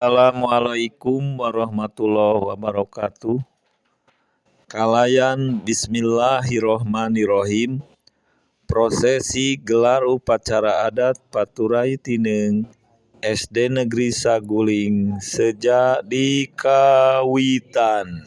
Assalamualaikum warahmatullahi wabarakatuh. Kalayan bismillahirrohmanirrohim. Prosesi gelar upacara adat Paturai Tineung SD Negeri Saguling sejak di kawitan.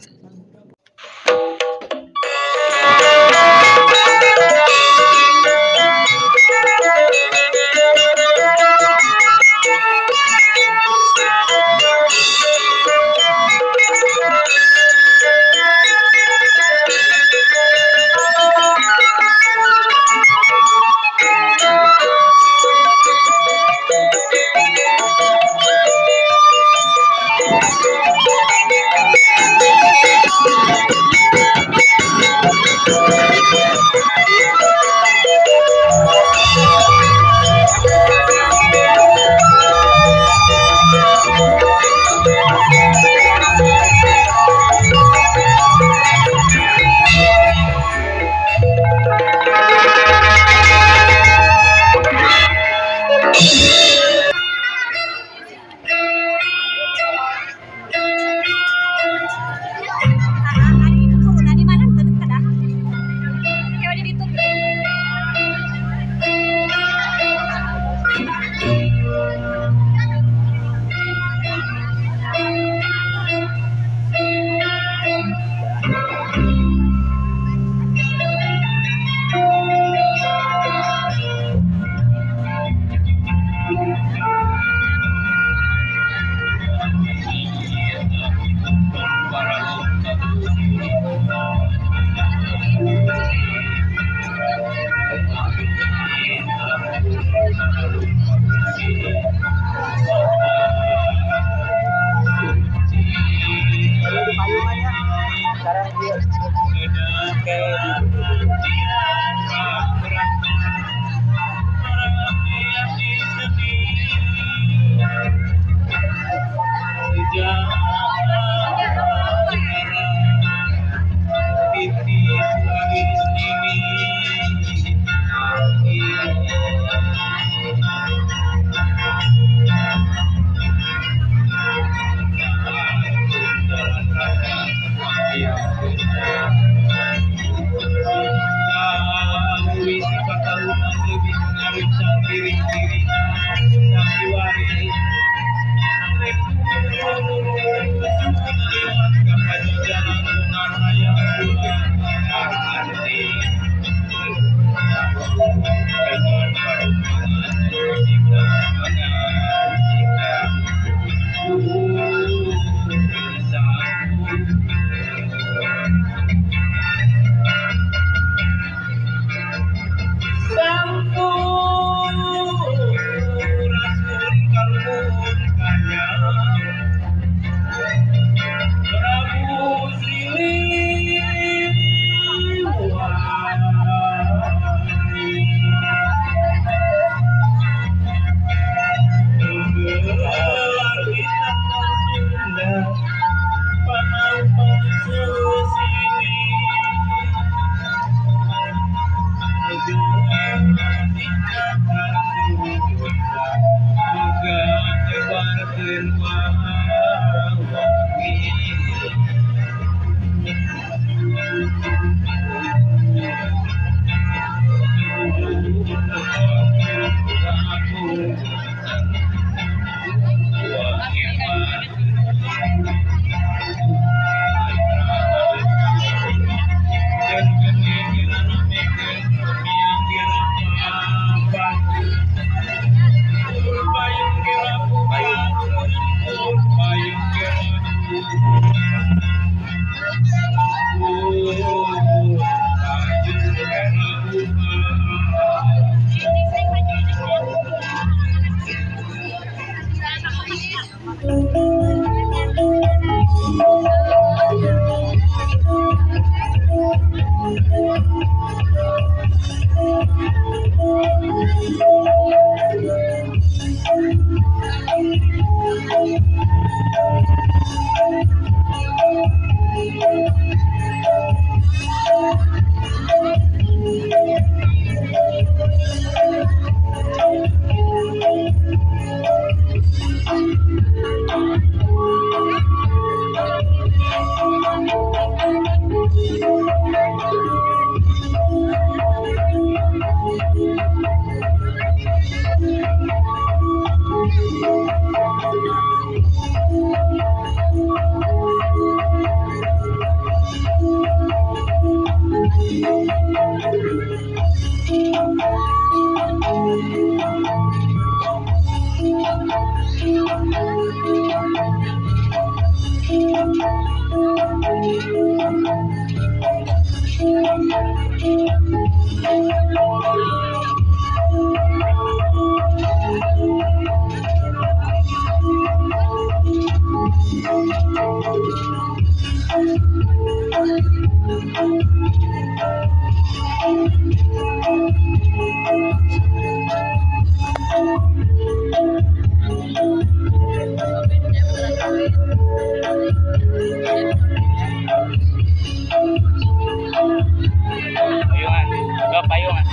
Payungan, dua payungan.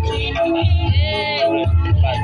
Terus lepas.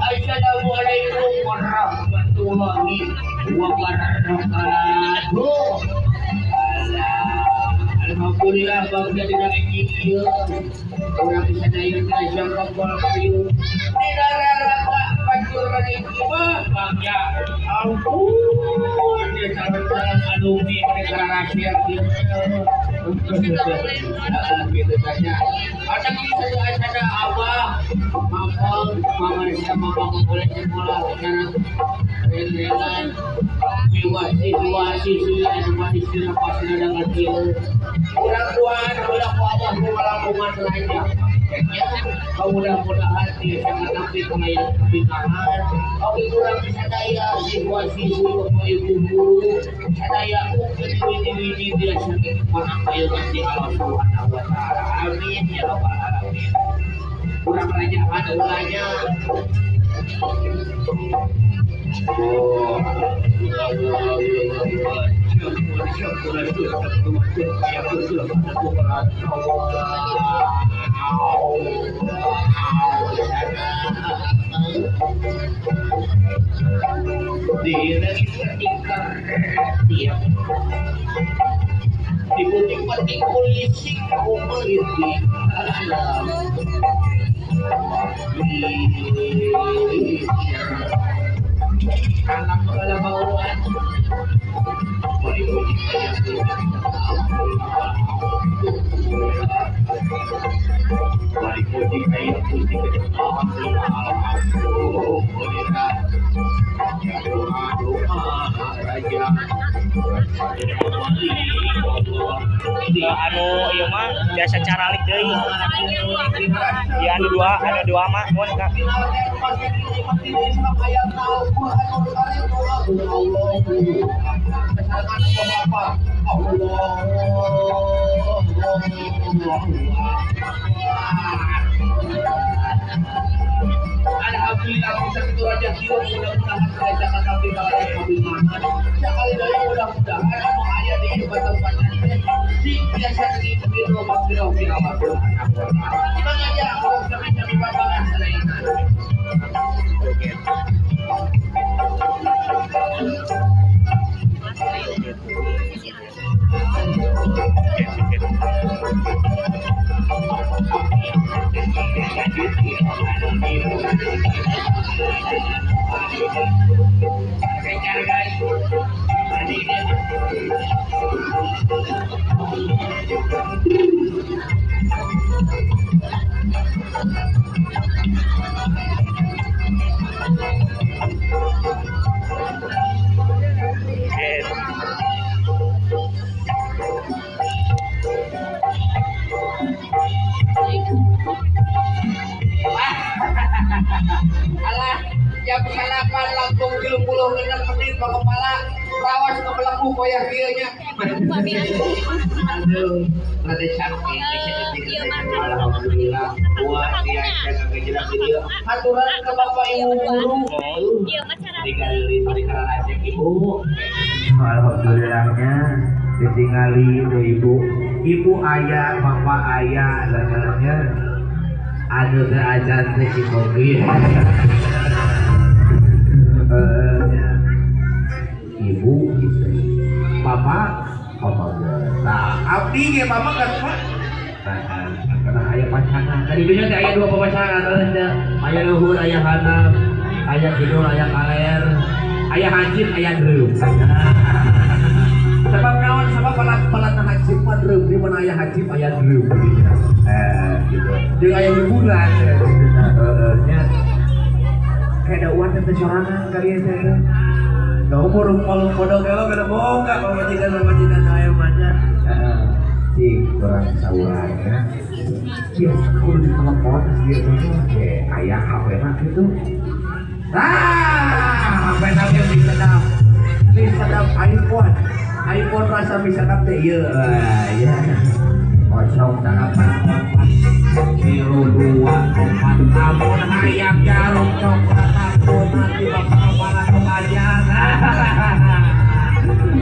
Assalamualaikum warahmatullahi wabarakatuh. Alhamdulillah bangsa dina ieu urang bisa dayeuh ka kempol kayu dina raraka pancuran ieu mah bangsa. Ampun dia calon-calon alumni negara rakyat ieu. Gitu saja. Ada satu acara abah, mama, mama sama mama boleh sekolah sekarang dengan siswa siswi pasti ada ngerti. Orang tua ulah abah melakukan saja. Ya, mudah-mudahan dia sangat nabi kemayan kebinaan. Oke, kurang bisa daya siswa siswi bapak ibu guru sadaya mungkin widi-widi dia sakit manfaat di Allah Subhanahu wa taala. Amin ya rabbal alamin. Kurang raja ada ulanya. Diputing-puting polisi kumeliti. Anak kalabauan. Anu ieu mah biasa caralik deui. Ieu anu dua mah mun ka. Alhamdulillah bisa itu raja kieu mudah-mudahan jangan sampai sekali deui mudah-mudahan anu aya di tempat sing biasa dikitu maghfirah fi Allah. Mangga urang sami-sami babagan sadayana. Alah, jam salapan langkung 36 menit kepala rawas kebeleku koyah kieu nya. Aduh, rada capek alhamdulillah. Wah, biasa kajelas di dieu. Aturan ke bapak ibu guru. Digali karena ibu. Alhamdulillahnya ditingali tuh ibu. Ibu ayah, bapak ayah, lainnya. Aduh ajan teh si Kogi. Ibu istri, bapak, bapak. Nah, abdi ge mama kan Pak. Nah, karena aya pasangan. Tadi dunya teh aya dua pasangan teh. Aya luhur, aya handap. Aya kidul aya kaler, aya hansip aya drum. Sebab naon sebab pelat-pelat hansip mah drum di mana aya hansip aya drum gitu. Jeung aya hiburan heeh nya. Kayak ada uang teh sorangan kali ya teh. Da umur modal gelo kada boga pamajikan aya mah nya. Heeh. Cing kurang sauran ya. Biasa kudu ditelepon ieu teh aya HP-na kitu. Ah, HP-na ge disedap. Disedap iPhone. iPhone rasa misadap teh ieu. Ya. 0 8 4 3 2 4 lamun hayang jarum coklat aku nanti bakal para aja.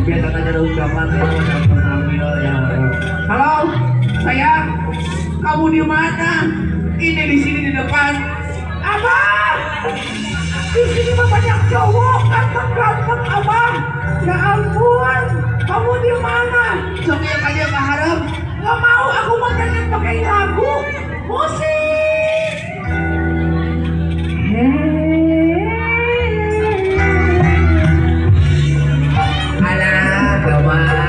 Biasa jarum coklat ya. Halo, sayang. Kamu di mana? Ini di sini di depan. Abang. Di sini mah banyak cowok ganteng-ganteng abang. Ya ampun, kamu di mana? Sok ieu ka dieu ka hareup. Nggak mau, aku mau pengen pakai lagu musik. Alah, kawan.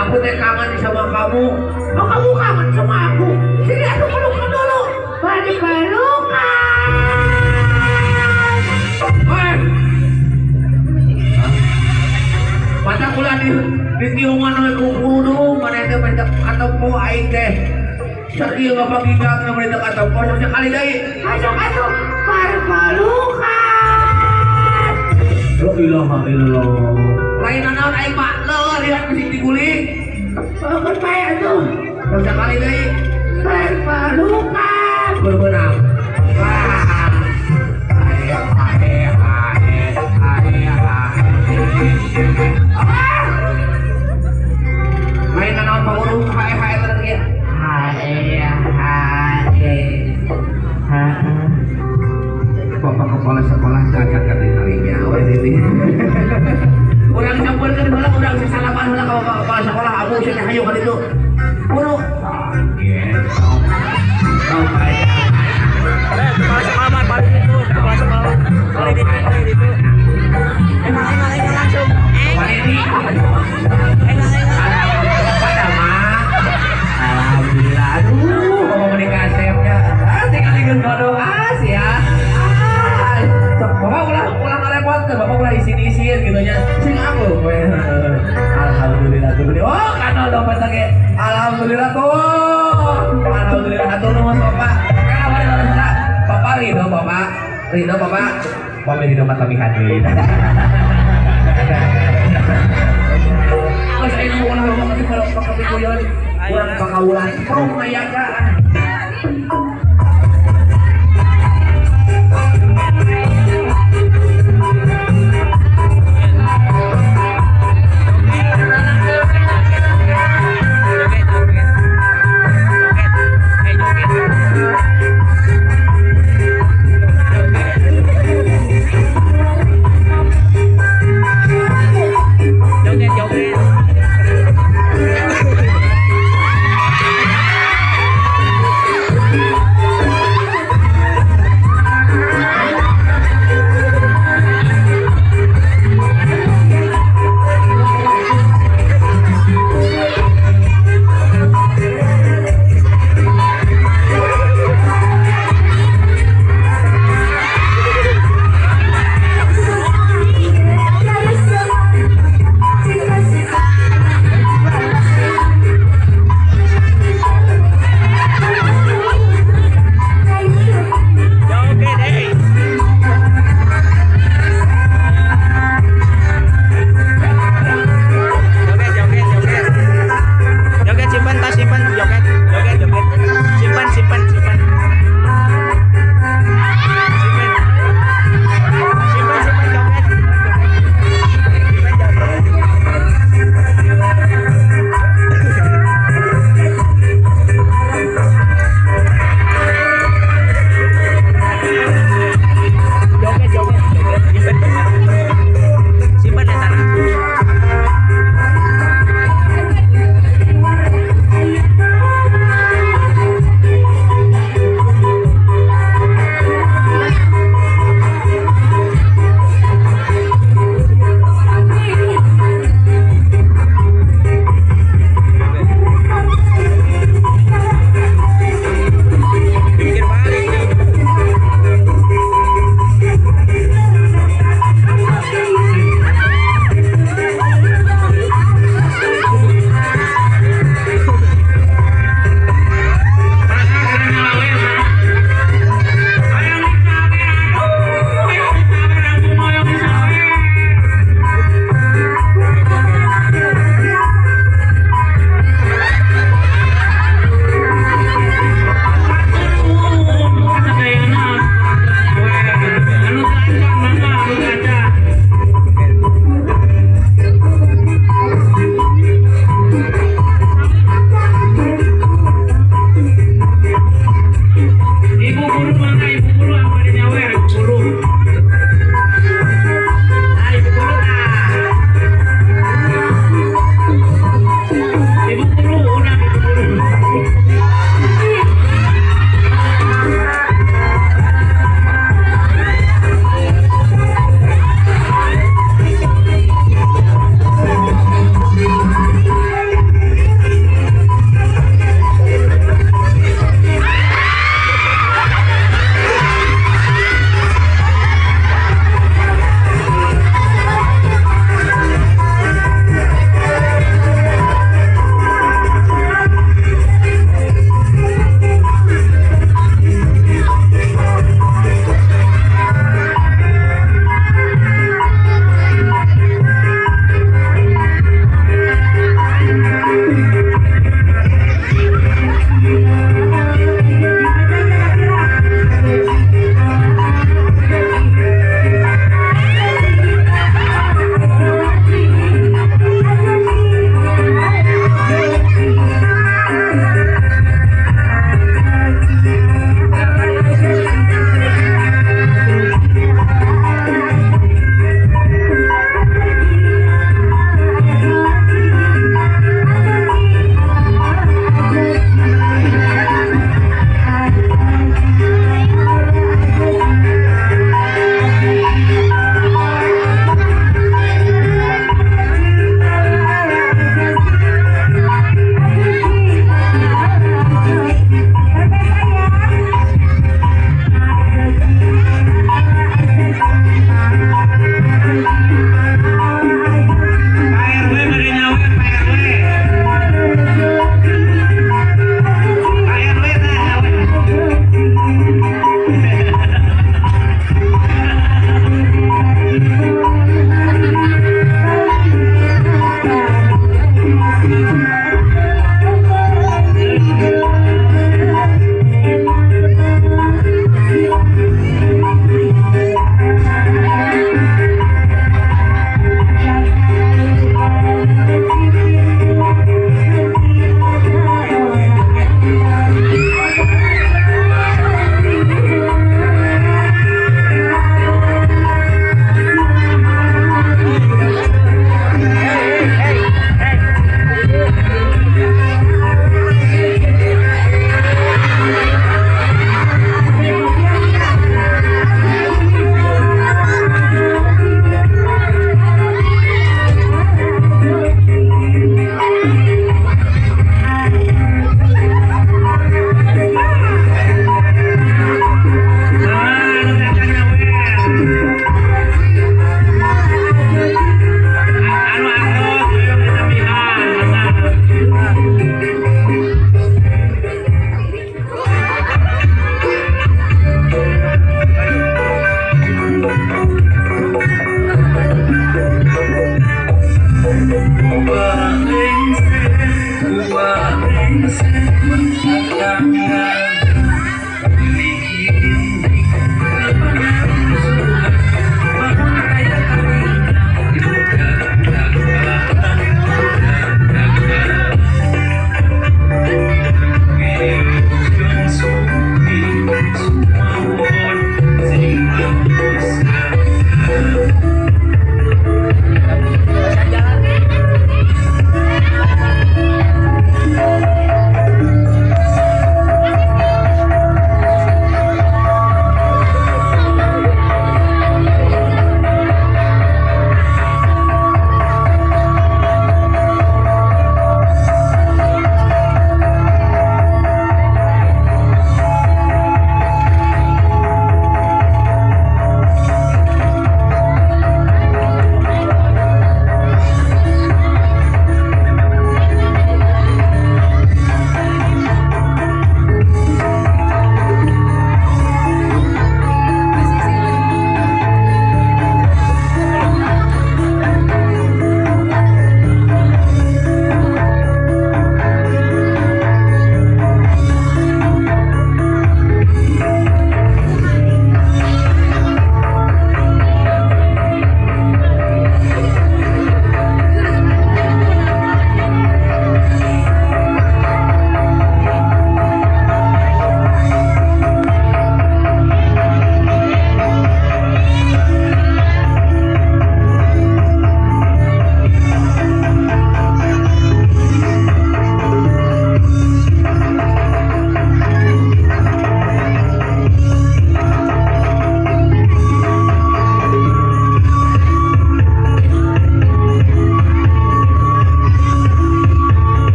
Aku teh kangen sama kamu. Oh, kamu kangen sama aku. Sini aku pelukan dulu. Balik pelukan. Weh. Mata kula di tiungan we ku kudu maneh teh bade katempo aing teh. Sakieu ngapagigang na bade katempo sakali deui. Masuk atuh parpalukan. La ilaha illallah. Lain naon aing mah leuh lihat musik diguling. Pelukan bae atuh. Sakali deui parpalukan. Berbenang. Wah. Ae ae ae ae ae. Lain naon pangurung hae hae teh kieu. Hae hae. Bapak kepala sekolah cacat kali-kalinya we ini. Urang campurkeun heula urang sasalaman heula ka bapak kepala sekolah abu cenah hayu ka ditu. Buru. Kepala sekolah mah balik itu, kepala sekolah. Balik itu, balik itu. Emang langsung. Pada mah. Alhamdulillah. Aduh, bapak menikah asepnya. Ah, tinggal ikut doa sih ya. Bapak ulah ulah ngarepotkeun, bapak ulah isin-isin gitu nya. Sing aku we. Alhamdulillah tuh. Oh, kanal dompet ge. Alhamdulillah tuh. Alhamdulillah hatur nuhun Bapak. Kana bade heula. Bapak ridho Bapak. Ridho Bapak. Bapak ridho mah tamihan deui. Geus aya nu ulah loba kalau pakapikuyon. Urang pakaulan prung aya.